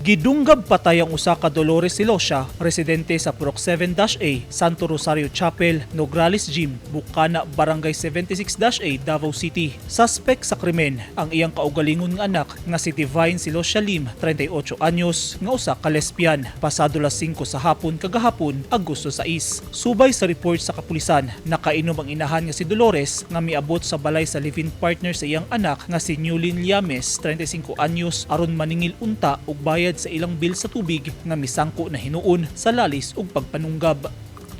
Gidunggab patay ang usa ka Dolores Silosia, residente sa Purok 7-A, Santo Rosario Chapel, Nograles Gym, Bukana, Barangay 76-A, Davao City. Suspect sa krimen ang iyang kaugalingon nga anak nga si Divine Silosia Lim, 38 anyos, nga usa ka lesbian. Pasado las 5 sa hapon kagahapon, Agosto 6. Subay sa report sa kapulisan, nakainom ang inahan nga si Dolores nga miabot sa balay sa live-in partner sa iyang anak nga si Newlin Llames, 35 anyos, aron maningil unta og bayad sa ilang bill sa tubig nga misangko na hinuon sa lalis ug pagpanunggab.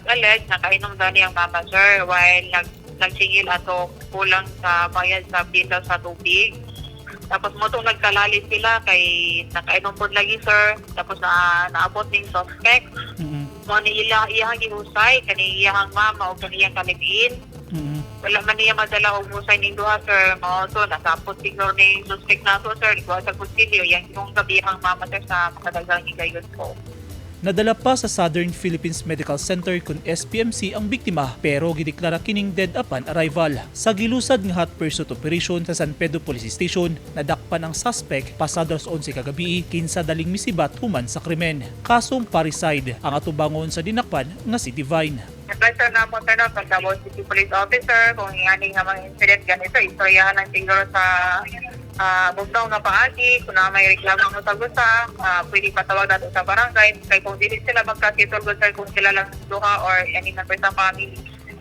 Alleged, nakainom daw niyang mama, sir, while nagsingil ato kulang sa bayad sa bill daw sa tubig. Tapos mo itong nagkalalis sila kay nakainom po lagi, sir. Tapos na naabot ning suspect. Mo ni ila iyang gihusay kani iyang mama o kani iyang ka-live-in. Wala man niya madala og husay ning duha, sir. Mao to nasapot siguro ning suspect nato, sir. Kuha sa kutsilyo yang yung gabi ang mama, sir, sa makadagang higayon po. Nadala pa sa Southern Philippines Medical Center kung SPMC ang biktima pero gideklara kining dead upon arrival. Sa gilusad nga hot pursuit operation sa San Pedro Police Station, nadakpan ang suspect pasado alas 11 kagabi kinsa daling misibat human sa krimen. Kasong parricide ang atubangon sa dinakpan nga si Divine. Nag-sir na mo, sir, no, pag Davao City Police Officer, kung ingani nga mga incident ganito, istoryahan lang siguro sa bugnaw nga paagi, kung na may reklamo mo sa gusa, pwede patawag nato sa barangay. Kay kung dili sila magkasitol, sir, kung sila lang duha or any member sa family,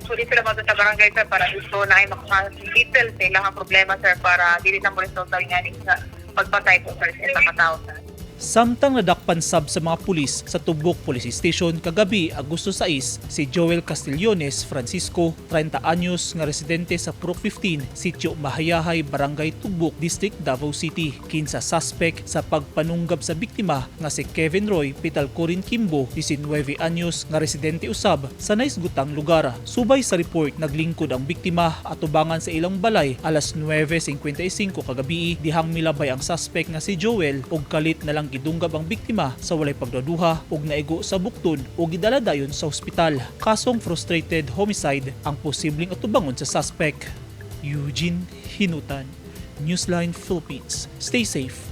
pwede sila magto sa barangay, sir, para gusto na ay maka-detail sa ilang problema, sir, para dili na mo resulta ingani sa pagpatay po, sir, sa isa ka tawo, sir. Samtang nadakpan sab sa mga pulis sa Tugbok Police Station kagabi, Agosto 6, si Joel Castillones Francisco, 30 anyos, nga residente sa Purok 15, Sitio Mahayahay, Barangay Tugbok, District Davao City. Kinsa suspect sa pagpanunggab sa biktima nga si Kevin Roy Pitalcorin Kimbo, 19 anyos, nga residente usab sa naisgutang lugar. Subay sa report, naglingkod ang biktima atubangan sa ilang balay alas 9:55 kagabi dihang milabay ang suspect nga si Joel og kalit na lang gidunggab ang biktima sa walay pagduduha og naigo sa bukton og gidala dayon sa ospital. Kasong frustrated homicide ang posibleng atubangon sa suspect. Eugene Hinutan, Newsline Philippines. Stay safe.